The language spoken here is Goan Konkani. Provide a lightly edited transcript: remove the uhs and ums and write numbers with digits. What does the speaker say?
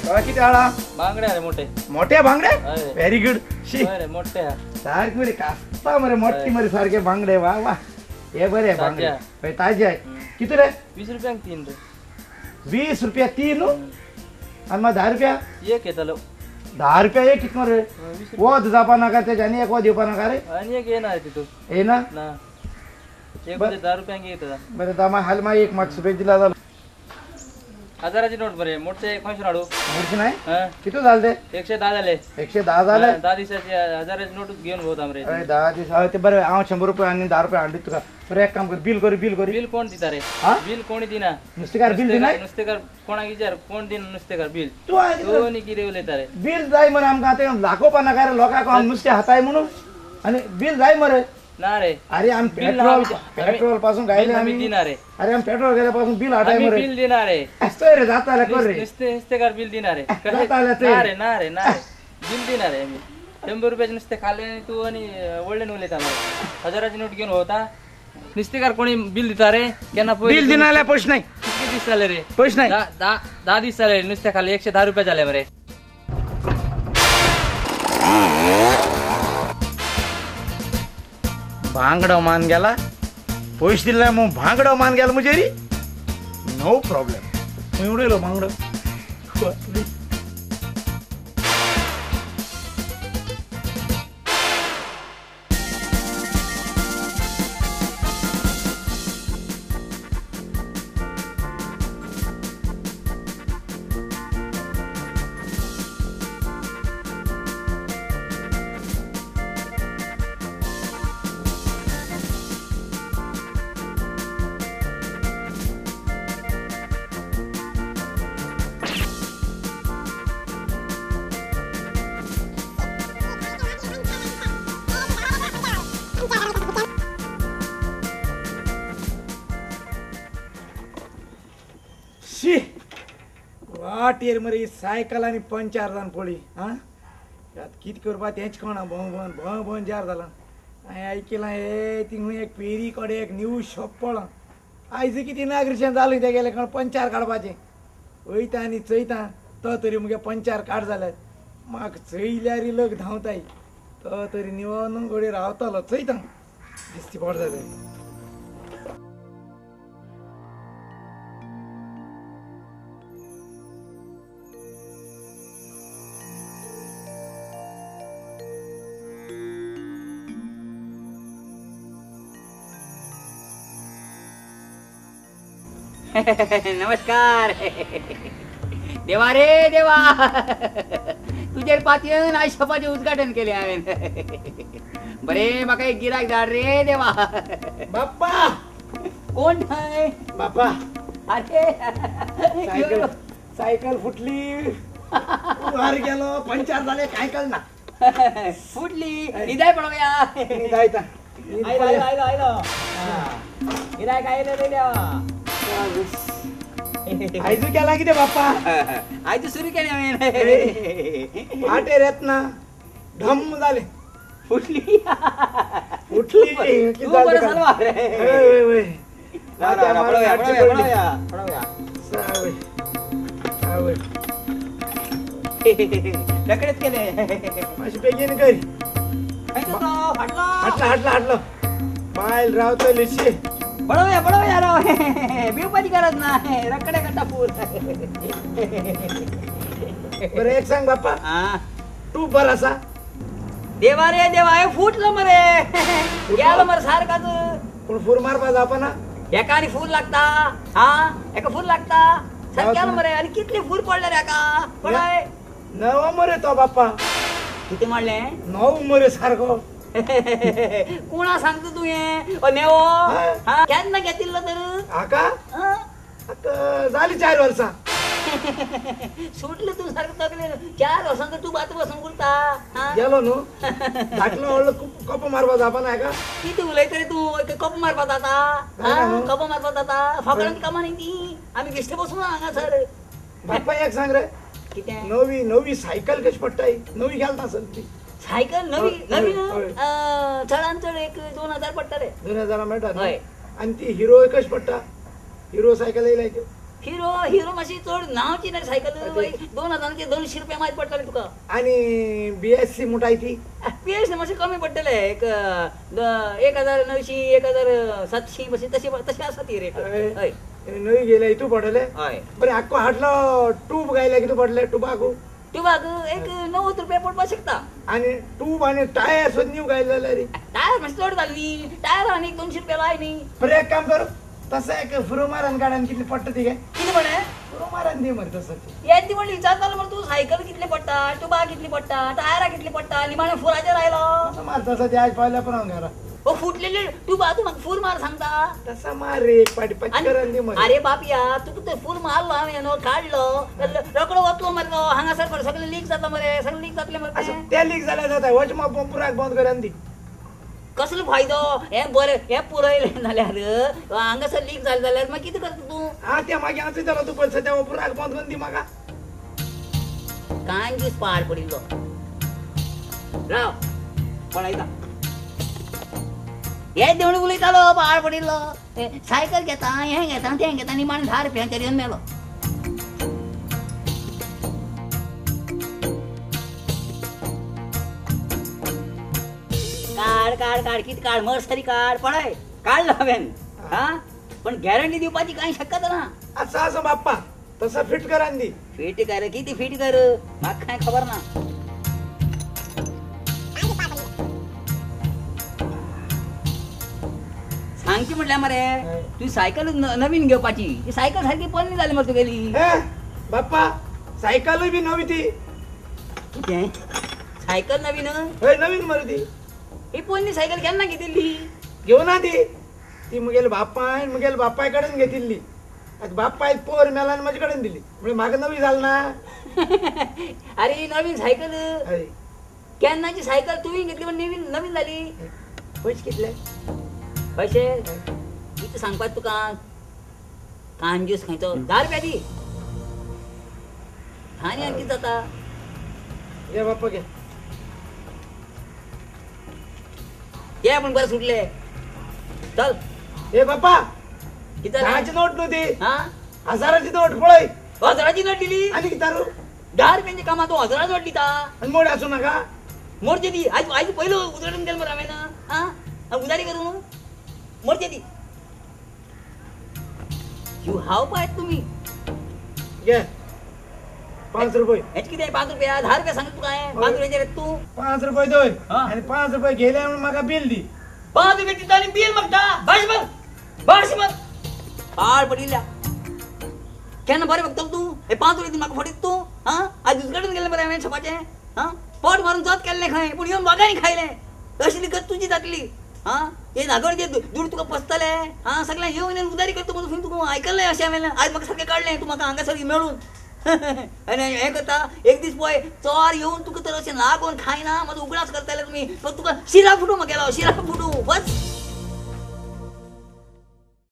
किती आळा बांगडे रे मोठे मोठे बांगडे व्हेरी गुड शी अरे मोठे सारखे मरे कास्ता मरे मोठी मरे सारखे बांगडे वा वा हे बरे बांगडे भाई ताजे आहे. किती रे? 20 रुपयांक 3 रे. 20 रुपया 3 आणि मग 10 रुपया एक येतलो. 10 रुपया एक किती रे? वत जापा नाका त्याच्या आणि एक वत येवपा नाका रे. आणि एक येणार तिथून येना ना एक 10 रुपयांक येता. बरं दामा हाल मा एक मार्क्स रुपये दिला झाला. हजाराची नोट बरे मोठे खंयसून हाडू? मोठे नाही किती झाले ते? 110 झाले. 110 झाले. 10 दिसाची हजाराची नोट घेऊन भोवता रे. अरे 10 दिस ते बरं हांव 100 रुपये आनी 10 रुपये हाडली तुका. बरं एक काम कर बिल करी बिल करी. बिल कोण दिता रे? बिल कोणी दिना. नुस्तेकार बिल दिना? नुस्तेकार कोणाक विचार कोण दिना नुस्तेकार बिल? तू आनी कितें उलयता रे? बिल जाय मरे आमकां आतां दाखोवपा नाका रे लोकांक हांव नुस्तें हाताय म्हणून आनी बिल जाय मरे. ना रे अरे आम पेट्रोल पेट्रोल पासून गायले आम्ही दिना रे. अरे आम पेट्रोल गेल्या पासून बिल हाटाय मरे. बिल दिना रे असतोय रे जाता जाल्यार कर रे. नुस्ते नुस्तेकार बिल दिना रे. जाता जाल्यार ना रे ना रे ना रे बिल दिना रे. आमी 100 रुपयाचे नुस्ते खाल्ले आनी तूं आनी व्हडल्यान उलयता मरे. हजाराची नोट घेवन भोंवता. नुस्तेकार कोणी बिल दिता रे? केन्ना पयलीं बिल दिना जाल्यार पयशे नाही. कितके दीस जाले रे? पयशे नाही. 10 दीस जाले नुस्ते खाल्ले 110 रुपया जाले मरे. भांगडो मान गेला पैसे दिले मग भांगडो मान गेला मुजेरी नो प्रॉब्लेम. उडयलो भांगडो. शी वाटेर मरे सायकल आनी पंचार जावन पळय आं कितें करपा तेंच कळना. भोंव भोंवन भोंव भोंवन जार जालां. हांवें आयकलां हे थिंग एक पेरी कडेन एक न्यू शॉप पडलां. आयज कितें नागरिशें जालें तेगेलें कोण पंचार काडपाचें वयता आनी चोयता तो तरी मुगे पंचार काड जाल्यार म्हाका चोयल्यार लग धांवताय तो तरी निवोन घडये रावतलो. चोयता दिसती पड जाल्यार. नमस्कार देवा रे देवा तुजेर पातयेन आयज शॉपाचें उद्घाटन केलें हांवें. बरें म्हाका एक गिरायक धाड रे देवा. बाप्पा कोण थंय? बाप्पा अरे सायकल सायकल फुटली वार गेलो पंचार जाले काय कळना. फुटली निदाय पळोवया. निदायता आयलो आयलो आयलो गिरायक आयलो रे देवा. आयजू केला कितें बाप्पा? आयजू सुरू केलें हांवें. वाटेर येतना ढम जालें. फुटली फुटली. तूं बरो सलवार. हय हय रोखडेच केलें. मातशें बेगीन कर. हाडलो हाडलो हाडलो बायल रावतली शी. पळोवया पळोवया राव भिवपाची गरज ना रकडे काडटा पूर. बरें एक सांग बाप्पा तूं बरो आसा? देवा रे देवा हे फुटलो मरे गेलो मरे सारकाच. पूण फूर मारपा जावपा ना? एका आनी फूल लागता. हा एका फूल लागता सारकें गेलो मरे. आनी कितले फूल पडले रे एका पळय. नवो मरे तो बाप्पा. कितें म्हणलें? नवो मरे सारको. कोणा सांगता तूं हें? ओ नेवो केन्ना घेतिल्लो तर? हाका जाली 4 वर्सां. सुटलें तूं सारकें तकलेन. 4 वर्सां तर तूं बात बसून उरता. गेलो न्हू धाकलो व्हडलो कोपो मारपा जावपा ना हाका? कितें उलयता रे तूं? कोपो मारपा जाता? कोपो मारपा जाता? फाफडांची कामां न्ही ती. आमी बेश्टे बसून हांगासर. बाप्पा एक सांग रे कितें? नवी नवी सायकल कशी पडटा? नवी घालता सर ती सायकल नवी नवी चडान चड एक 2000 पडटा रे. 2000 मेळटा? हय. आनी ती हिरो कशी पडटा? हिरो सायकल येयल्या. हिरो हिरो मातशी चड नांवची ना सायकल 2000 200 रुपया मात पडटले तुका. आनी बीएससी म्हणटाय ती? बीएससी मातशें कमी पडटले, एक 1900 1700 मातशें तशें तशें आसा ती रेट. हय नवी गेल्या हितू पडटले. हय बरें आक्को हाडलो ट्यूब गायल्या कितू पडले ट्यूबाकू? ट्यूबाक एक 90 रुपया पडपाक शकता. आनी ट्यूब आनी टायर सुद्दां न्यू गायले जाल्यार? टायर मातशें चड जाली न्ही, टायर आनी 200 रुपया लाय न्ही. बरें एक काम कर, तसं एक फुरो मारान काड आनी कितले पडटा ती काय? कितें म्हणलें? फुरो मारान दी मरे तसं. येदी म्हणल्यार विचारतालो मरे तूं सायकल कितले पडटा, ट्युबा कितली पडटा, टायरां कितली पडटा, निमाणें फुराचेर आयलो. तसं मार तसं ते आयज पावल्या पण घरा. ओ फुटलेले ट्युबा तूं म्हाका फूल मार सांगता? तसं मार रे एक पाटी पचकरान दी मरे. अरे बापया तुका ते फूल मारलो हांवें न्हू, काडलो रोकडो वतलो मरे तो हांगासर मरे सगळें लीक जाता मरे, सगळें लीक जातलें मरे. ते लीक जाल्यार जाता, वच मग पुराक बंद कर दी. कसलो फायदो? हें बरें हें पुरयलें जाल्यार हांगासर लीक जालें जाल्यार मागीर कितें करता तूं? आं तें मागीर हांव चिंतलो तूं पयशे त्या पुराक बंद करून दी म्हाका. कांय दीस पाड पडिल्लो. राव पळयता हे देवणी उलयतालो पाड पडिल्लो. सायकल घेता हें घेता तें घेता निमाणें 10 रुपयांचेर येवन मेलो. काड काड काड कितें काड मर्सरी काड पळय काडलो हांवें. हा पण गॅरंटी दिवपाची कांय शक्यता ना. आसा आसा बाप्पा तसं फिट कर दी. फिट कर कितें फिट कर म्हाका कांय खबर ना. सांगची म्हटल्यार मरे तुजी सायकल नवीन घेवपाची, ती सायकल सारकी पोन्नी जाली मरे तुगेली. बाप्पा सायकलूय बी नवी ती. कितें सायकल नवीन? हय नवीन मरे ती. ही पोन्नी सायकल केन्ना घेतिल्ली? घेवना ती, ती मुगेले बापायन मुगेले बापाय कडेन घेतिल्ली. आतां बापाय पोर मेला आनी म्हजे कडेन दिली, म्हणजे म्हाका नवी जाल ना. अरे ही नवीन सायकल केन्नाची सायकल तुवें घेतली पण नवीन नवीन जाली. पयशे कितले? पयशे कितें सांगपाक तुका, कांजूस खंयचो. 10 रुपया दी. आनी आनी कितें जाता? घे बाप्पा घे. ये पण बरें सुटले. चल. ए बाप्पा कितें 10ची नोट न्हू ती, 1000ची नोट पळय. 1000ची नोट दिली? आनी कितें तारू? 10 रुपयांच्या कामां तूं 1000 नोट दिता आनी मोड आसूं नाका? मोडचे ती. आयज आयज पयलो उदघाटन केलें मरे हांवें. आं उदारी करून मोडचे ती. जीव हाव पायत तुमी. घे 5 रुपये. हेच कितें 5 रुपया? 10 रुपया सांगता तुका हांवें. 5 रुपयांचेर तूं 5 रुपये दोय आनी 5 रुपये घेयले म्हणून म्हाका बील दी. 5 रुपये दिता आनी बील मागता? बस मर बस मर पाड पडिल्ल्या. केन्ना बरें बघतलो तूं? हे 5 रुपये दी म्हाका फटीत तूं. आं आयज उदघाटन केलें मरे हांवें शॉपाचें. आं पोट मारून जोत केल्लें खंय, पूण येवन वागांनी खायलें. असली गत तुजी जातली. आं हे नागडचे दुड तुका पसतले. आं सगळें येवन येवन उदारी करता म्हणून तुका आयकल्लें अशें हांवें. आयज म्हाका सारकें काडलें तूं म्हाका हांगासर मेळून. आनी हें करता एक दीस पळय चोर येवन तुका तर अशें लागून खायना म्हजो उगडास करतले तुमी. पण तुका शिरा फुटू म्हगेलो, शिरा फुटू बस.